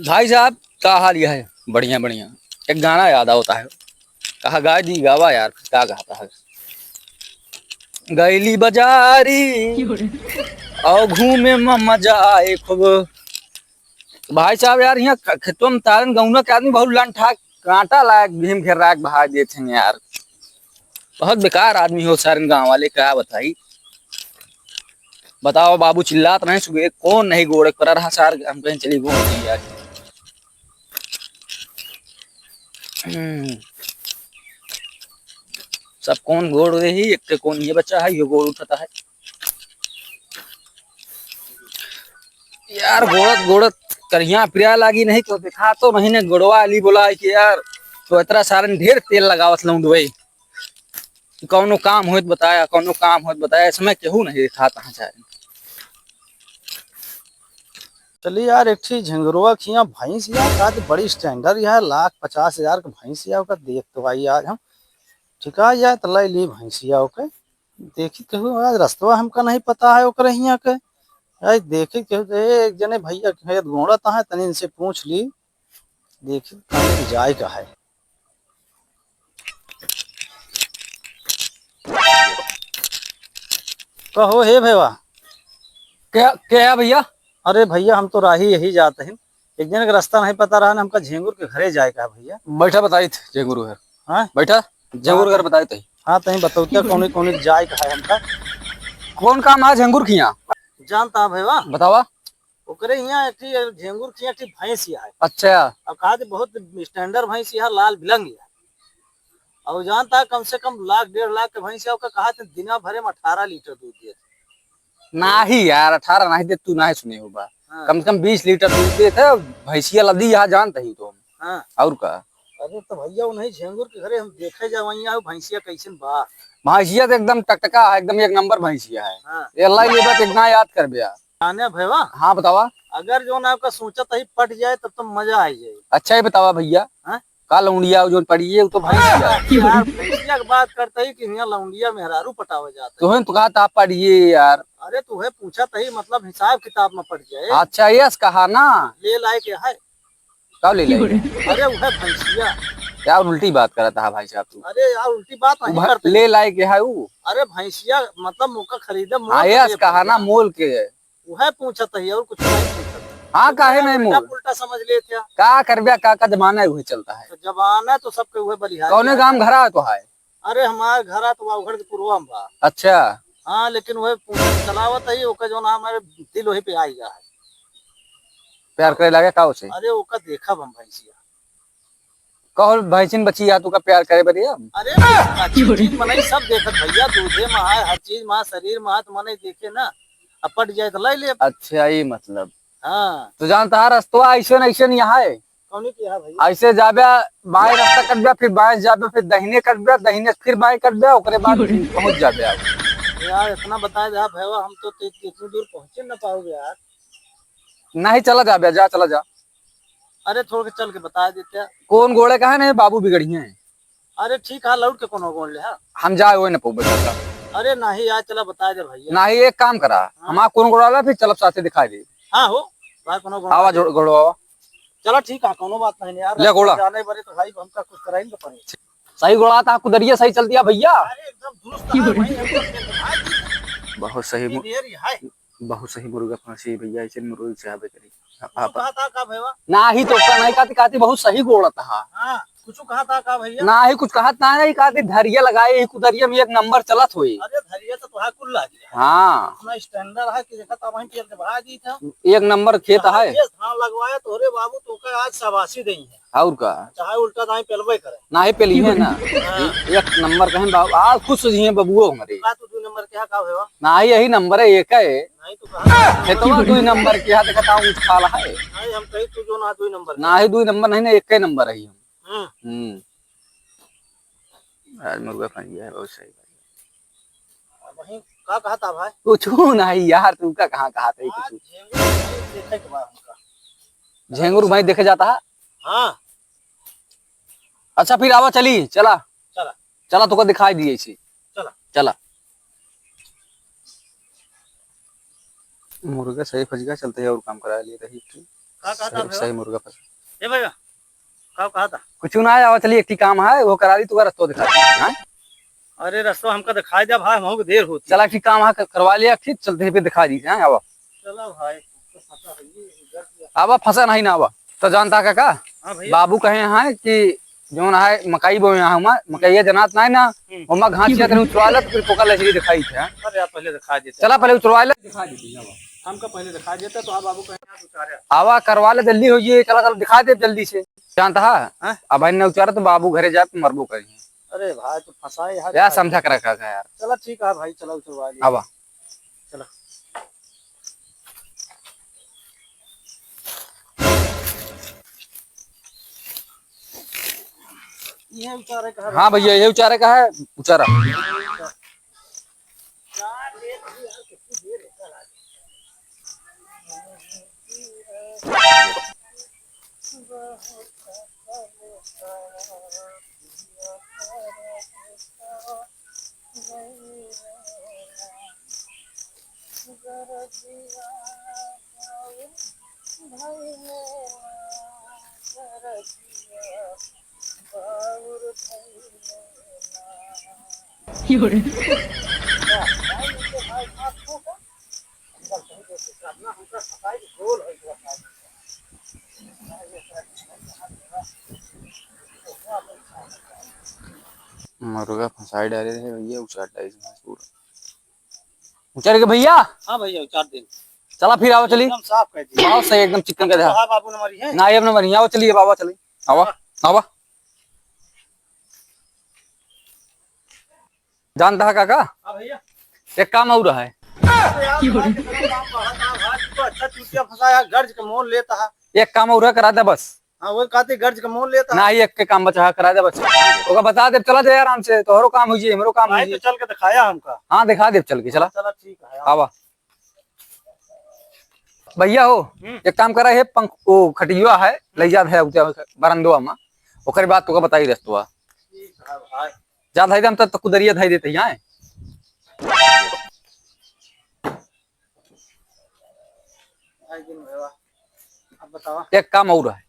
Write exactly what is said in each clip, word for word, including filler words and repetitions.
भाई साहब, का हाल यह है? बढ़िया, बढ़िया। एक गाना याद आवता है, कहा गाय दी गावा यार, का गाता है? गैली बाजारी और घूमे में मजा आए खूब। भाई साहब यार, यहाँ ख-, खेतवा में तारन गौना के आदमी बहुत लंठा कांटा लायक भीम घेर राख बहा देते हैं यार। बहुत बेकार आदमी हो सारन गाँव वाले, का बताई। बताओ बाबू, चिल्लात नहीं सुबह, कौन नहीं गोड़े पर रहा सार, हम कहीं चली घूम यार। हम्म। सब कौन गोड़ रही, एक के कौन ये बच्चा है, ये गोड़ उठाता है। यार, गोड़त, गोड़त करिया पिराए लागी, नहीं तो देखा तो महीने गोड़वा अली बोला है कि यार, तो इतना सारन ढेर तेल लगावत लौंडुए। कौनो काम होत बताया, कौनो काम होत बताया, इसमें केहू नहीं देखा तहाँ सारन। चली यार, एक ठी झिंगुरवा खिया भैंस यार, आज बड़ी standard यार, लाख पचास हजार के भैंस यार, ओकर देख तो आई आज हम। ठीक है यार, तो ले ली भैंसिया ओके। देखी केहू, आज रस्तवा हमका नहीं पता है ओकरे हियाँ के। आज देखी केहू, ए, एक जने भैया के खेत गोड़त है, तनी इनसे पूछ ली, देखी कहाँ जाए का है। कहो हे भैया। क्या, क्या है भैया? अरे भैया, हम तो राही यही जात हैं, एक जने के रास्ता नहीं पता रहा ना, हमका झेंगुर के घरे जाए का है भैया। बैठा, बताई थे झेंगुर घर। हाँ? बैठा, झेंगुर घर बताई थे। हाँ, तहीं बतौते कौन कौन जाए का है हमका। कौन काम है झेंगुर खिया? जानता है भैया? बतावा। ओकरे हियाँ एक ठी झेंगुर खिया एक ठी भैंस है। अच्छा। अब कहा थे बहुत standard भैंस है, लाल बिलंग है। और जानता है, कम से कम लाख डेढ़ लाख के भैंस है, ओकर कहा थे दिना भरे में अठारह लीटर दूध देत। नाही यार, अठारह नाही देत, तू नाही सुने होबा। हाँ। कम से कम बीस लीटर दूध देत है, भैंसिया लदी यहाँ जानत ही तो हम। हाँ। और का? अरे तो भैया, उन्हीं झेंगुर के घरे हम देखे जावैया हो, भैंसिया कैसन बा? भैंसिया तो एकदम टकटका है, एकदम एक नंबर भैंसिया है। हाँ। ये लाई लेबा तो इतना याद कर बे यार। जाने भैया? हाँ, बतावा। अगर जो ना आपका सोचा तही पट जाए, तब तो मजा आ जाए। अच्छा, ये बतावा भैया। हाँ? का लौंडिया जो पड़ी है, वो तो भैंसिया है। यार, भैंसिया की बात करते ही कि यहाँ लौंडिया मेहरारू पटावे जाते हैं। तुहें तो कहा था पढ़िए यार। अरे, तुहे पूछा तही, मतलब, हिसाब किताब में पड़ जाए। अच्छा, यस कहा ना। ले लाए के है। का ले लाए? अरे, वह भैंसिया। यार, उल्टी बात करता है भाई साहब तू। अरे यार, उल्टी बात वो नहीं भ-, करते। ले लाए के है वो। अरे, भैंसिया, मतलब, मौका खरीदे, मोल हाँ, के यस कहा ना, भैया। मोल के है। उहे पूछत ही और कुछ नहीं पूछत। हाँ, काहे नहीं उल्टा मोल? पुल्टा समझ लेत है। का करब्या, का, का जमाना है, उहे चलता है। तो जमाना तो सबके उहे बलिहारी कौने है। गाँव घरा है तो है? अरे, हमार घरा तो वाउघड़ के पुरवा में बा। अच्छा। हाँ, लेकिन उहे पूछत चलावत ही, ओके जौन हमारे दिल वही पे आई गा है। प्यार करे लागे का उसे? अरे, ओका देखब हम भैंसिया। कहो भैंसिन बची या तू का प्यार करे बदे अब? अरे, हर चीज मनई सब देखत भैया, दूधे में है, हर चीज में, शरीर में है, तो मनई देखे ना, अब पट जाए तो लाई ले। अच्छा, ये मतलब। हाँ। तो जानता है रस्तवा ऐसे न ऐसे नहीं है। कौन किया है भैया? ऐसे जाबे, बाएं रास्ता कटबे, फिर बाएं जाबे, फिर दहिने कटबे, दहिने से फिर बाएं कटबे, ओकरे बाद पहुँच जाबे आप। यार, इतना बता दे भैया, हम तो इत-, इतनी दूर पहुँचे ना पाओगे यार। नहीं, चला जाबे, जा, चला जा। अरे, थोड़ के चल के बता देते। कौन गोड़े का है ना, बाबू बिगड़ी हैं। अरे, ठीक है, लौट के कौन गोड़ ले, हाँ? हम जाए, वही ना पौबे चाचा। अरे, नहीं, आज चला बता दे भैया। नहीं, एक काम करा, हाँ। हमारा कौन गोड़ा ला, फिर चलब साथे दिखाई दे। हाँ हो, भाई, कौन गोड़ा आवा ले। जोड़, गोड़वा आवा। चला, ठीक है, कौनो बात नहीं यार। ले गोड़ा। जाने बरे तो भाई, हमका कुछ कराई ना पड़े। सही गोड़ा था, कुदरिया सही चल दिया भैया। अरे, एकदम दुरुस्त है भाई, एकदम भाई। बहुत सही ये मु-, ढेर ही है। बहुत सही मुर्गा फांसी भैया, ऐसे मुर्गा चाहबे करी। कुछ आप कहा था का भैया? नाही तो का नाही कहती, कहती बहुत सही गोड़त हा। हाँ, कुछ कहा था का भैया? नाही कुछ कहत ना, नहीं कहती धरिया लगाए ही कुदरिया में एक नंबर चलत होई। अरे धरिया तो तुहार कुल लागी है। हाँ। इतना standard है कि देखा था वहीं पेल के भाग गई था। एक नंबर खेत है। ये धान लगवाया तो रे बाबू तो का आज शाबाशी देई है। और का? चाहे उल्टा दाई पेलबे करे। नाही पेली है ना। हाँ। ए-, एक नंबर कहें बाबू, आज खुश हो जिए बबुओ हमारे। का तू दो नंबर के है का भैया? नाही यही नंबर है, एक है। नहीं तो कहा। खेतवा दुई नंबर के है, देखा ता ऊँच खाल है। नहीं, हम कही तू जो ना दुई नंबर के। नाही दुई नंबर नहीं ना, एक ही नंबर है हम। हम्म। हम्म। आज मुर्गा फंस गया है, बहुत सही बात। वहीं का कहा था भाई? कुछ नहीं यार, तू का कहाँ कहा था आज कुछ? झेंगुर भाई देखे के बाद हमका। झेंगुर भाई देखे जाता है? हाँ। अच्छा फिर आवा चली, चला। चला। चला, तुका दिखाई दिए इसी। चला। चला। मुर्गा सही फंस गया, चलते हैं और काम करा लिए रही। का कहता सही, भैया? सही मुर्गा फंसा। ए भैया, का कहता? कुछ ना है, आवा चली, एक ठे काम है, वो करा दी, तू का रस्तो दिखा दी, हाँ? अरे रस्तो हमका दिखाई दे भाई, हमहू के देर होती। चला, एक ठे काम है, क-, करवा लिया, एक ठे, चलते हैं, फिर दिखा दी, हाँ, आवा। चला भाई, तो फंसा है, ये डर गया। आवा, फंसा नहीं ना, आवा। तो जानता काका? हाँ भैया। बाबू कहे हैं कि जौन है मकई बोए हैं, हम मकई जनात नहीं ना, हम्म। ओमा घास छिया तनी उचरवा ले, तो फिर पोका लचरी दिखाई थे, हाँ? अरे यार, पहले दिखा देते। चला, पहले उचरवा ले। दिखा देते, आवा। हमका पहले दिखा देते, तो आप बाबू कहे हैं, उतारे। आवा, करवा ले, जल्दी हो ये, चला, चला, दिखा दे जल्दी से। जानता है? हाँ? अब भाई ने उचारा तो बाबू घरे जाए तो मरबो करी। अरे भाई, तो फंसाए यार। यार, समझा कर रखा है यार। चला, ठीक है भाई, चला, उतरवा ले। आवा। चला। ये उचारे का है? हाँ भैया, ये उचारे का है, उचारा। मुर्गा फंसाई डाले रहे भैया, उचार डाले रहे पूरा। उचार के भैया? हाँ भैया, उचार दे। चला फिर आवा चली। एकदम साफ कर दिया। आवा सही, एकदम चिकन कर दे। हाँ बाबू, न मरी है? ना, अब न मरी। आवा चली, आवा चली। आवा, हाँ। आवा। जानता है काका? हाँ भैया। एक काम और है। अरे यार, भाई, कितना काम बढ़ा था, भाई, तू तो अच्छा चूतिया फंसा है, गर्ज के मोल लेता है। एक काम और है, करा दे बस। हाँ, वो कहते गर्ज के मोल लेता है। ना, ये एक के काम बचा है, करा दे बस। ओका बता दे, चला जाए आराम से, तोहरो काम हो जाए, हमरो काम हो भाई, जाए। तो चल के दिखाया हमका। हाँ, दिखा दे चल के, चला। हाँ, चला, ठीक है, आओ। आवा। भैया हो, हम्म। एक काम करा है, पंख, ओ, खटिया है, हम्म। लई जात है उते बरंदवा में, ओकरे बाद तोका बताई रस्तवा। ठीक है भाई। जा धाई दे, हम तो कुदरिया धाई देते हैं। भाई दिन भैया, अब बतावा। एक काम और है।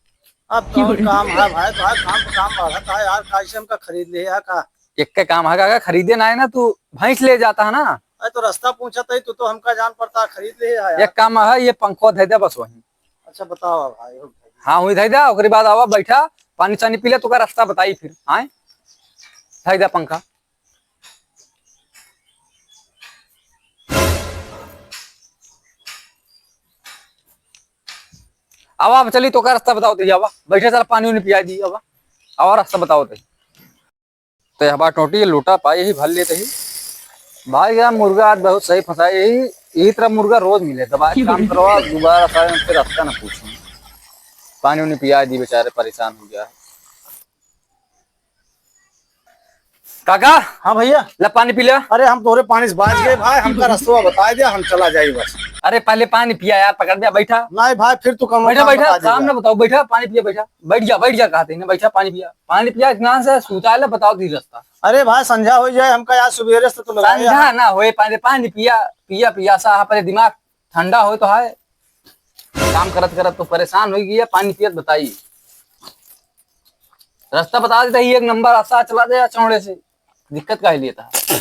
अब तो और काम है भाई, भाई काम पे काम बढ़त है यार, कैसे हमका खरीद ले है का? एक के काम है का, खरीदे ना है ना, तू भैंस ले जाता है ना। अरे तो रास्ता पूछत ही, तू तो हमका जान पड़ता, खरीद ले है यार। एक काम है, ये पंखो धै दे बस वहीं। अच्छा बतावा भाई, हो भाई। हाँ, वहीं धै दे, ओकरे बाद आवा, बैठा, पानी चानी पी ले, तोका रास्ता बताई फिर, हाँ? धै दे पंखा। आवा, अब चली, तोका रास्ता बताओ तो, आवा, बैठे, चल, पानी उनी पिया दी, आवा, आवा, रास्ता बताओ तो। तो हवा टोटी लोटा पाई ही भर लेते ही। भाई यार, मुर्गा आज बहुत सही फंसाई ही। यही तरह मुर्गा रोज मिले, तो भाई काम करवा, दोबारा सारे से रास्ता ना पूछो। पानी उनी पिया दी, बेचारे परेशान हो गया है। काका। हाँ भैया। ला पानी पी ले। अरे हम तोरे पानी से बाज गए भाई, हमका रस्तवा बताई दिया, हम चला जाई बस। अरे पहले पानी पिया यार, पकड़ दिया, बैठा। नहीं भाई, फिर तू कौनो बैठा, काम बैठा, बता दे काम यार। ना बताओ, बैठा, पानी पिया, बैठा, बैठ जा, बैठ जा, कहते हैं ना, बैठा, पानी पिया, पानी पिया, इतना से सुता ले, बताओ दी रास्ता। अरे भाई, संझा हो जाए, हमका यार सुबेरे से तो लगाया संझा यार। ना होए, पानी, पानी पिया, पिया, पियासा है, पहले दिमाग ठंडा हो तो है। काम करत करत तो परेशान हो गया, पानी पियत बताई। रास्ता बता देता ही, एक नंबर रास्ता चला दे चौड़े से, दिक्कत काहे लेता है?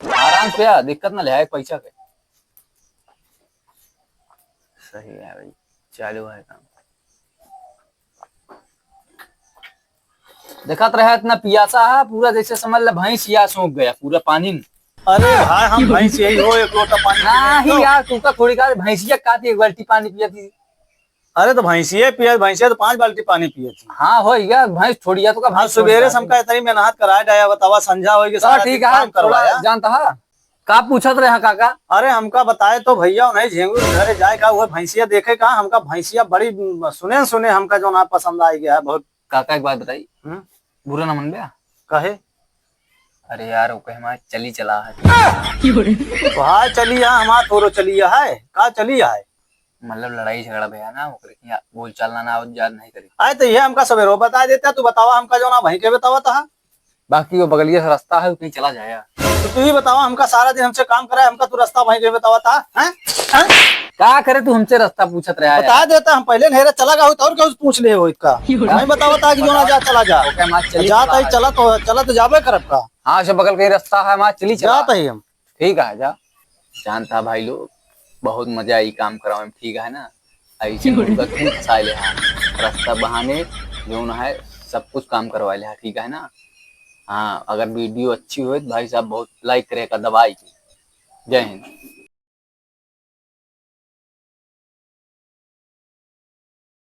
आराम से आ, दिक्कत ना ले आए पैसा के। सही है भाई, चालू है काम। देखत रहे इतना पियासा है, पूरा जैसे समझ ले भैंस या सूख गया पूरा पानी में। अरे भाई, हम भैंस यही हो, एक लोटा पानी पीने नहीं तो। यार, तू का थोड़ी का भैंसिया काती एक बाल्टी पानी पिया थी। अरे तो भैंसिया पिया, भैंसिया तो पाँच बाल्टी पानी पिए थी। हाँ हो यार, भैंस थोड़ी है तो का हाँ, भैंस सुबेरे थोड़ी से हमका इतनी मेहनत कराए डाया, बतावा, संझा होई के तो सारा ठीक दिन है, काम थोड़ा करवाया। जानता है, का पूछत रहे काका? अरे हमका बताए तो भैया, नहीं झेंगू के घरे जाए का, वो भैंसिया देखे का, हमका भैंसिया बड़ी सुने सुने हमका जो ना पसंद आई गया है बहुत। काका एक बात बताई, हम्म? बुरा ना मन बे? काहे? अरे यार, वो कहे हमारे चली चला है। तो हाँ चली है, हमार थोड़ो चली है, का चली है? मतलब लड़ाई झगड़ा भैया ना, ओकरे के यहाँ बोल चालना ना आवत जात नहीं करी। अरे तो ये हमका सवेरो बता देता, तू बतावा हमका जो ना वहीं के बतावा था। बाकी वो बगलिया से रास्ता है, वो कहीं चला जाया। तो तू ही बतावा, हमका सारा दिन हमसे काम कराए, हमका तू रास्ता वहीं के बतावा था, हैं? हैं? का करे तू हमसे रास्ता पूछत रहा है? बता देता, हम पहले नहीं रहे, चला गया होता और क्या पूछ ले हो इसका? नहीं बतावता कि जो ना जा, चला जा। ओके, माँ, चली, जात चला ही, आज। चला तो, चला तो जाबे करब का। हाँ, से बगल के रास्ता है, माँ, चली, चला। जात ही हम। ठीक है, जा। जानता भाई लोग, बहुत मजा आई काम करावे में, ठीक है ना? ऐसे मुर्गा क्यों फंसाए ले? हाँ, रास्ता बहाने जो ना है, सब कुछ काम करवा ले, हाँ, ठीक है ना? हाँ, अगर वीडियो अच्छी होए तो भाई साहब बहुत लाइक करे का, दबाई के। जय हिंद।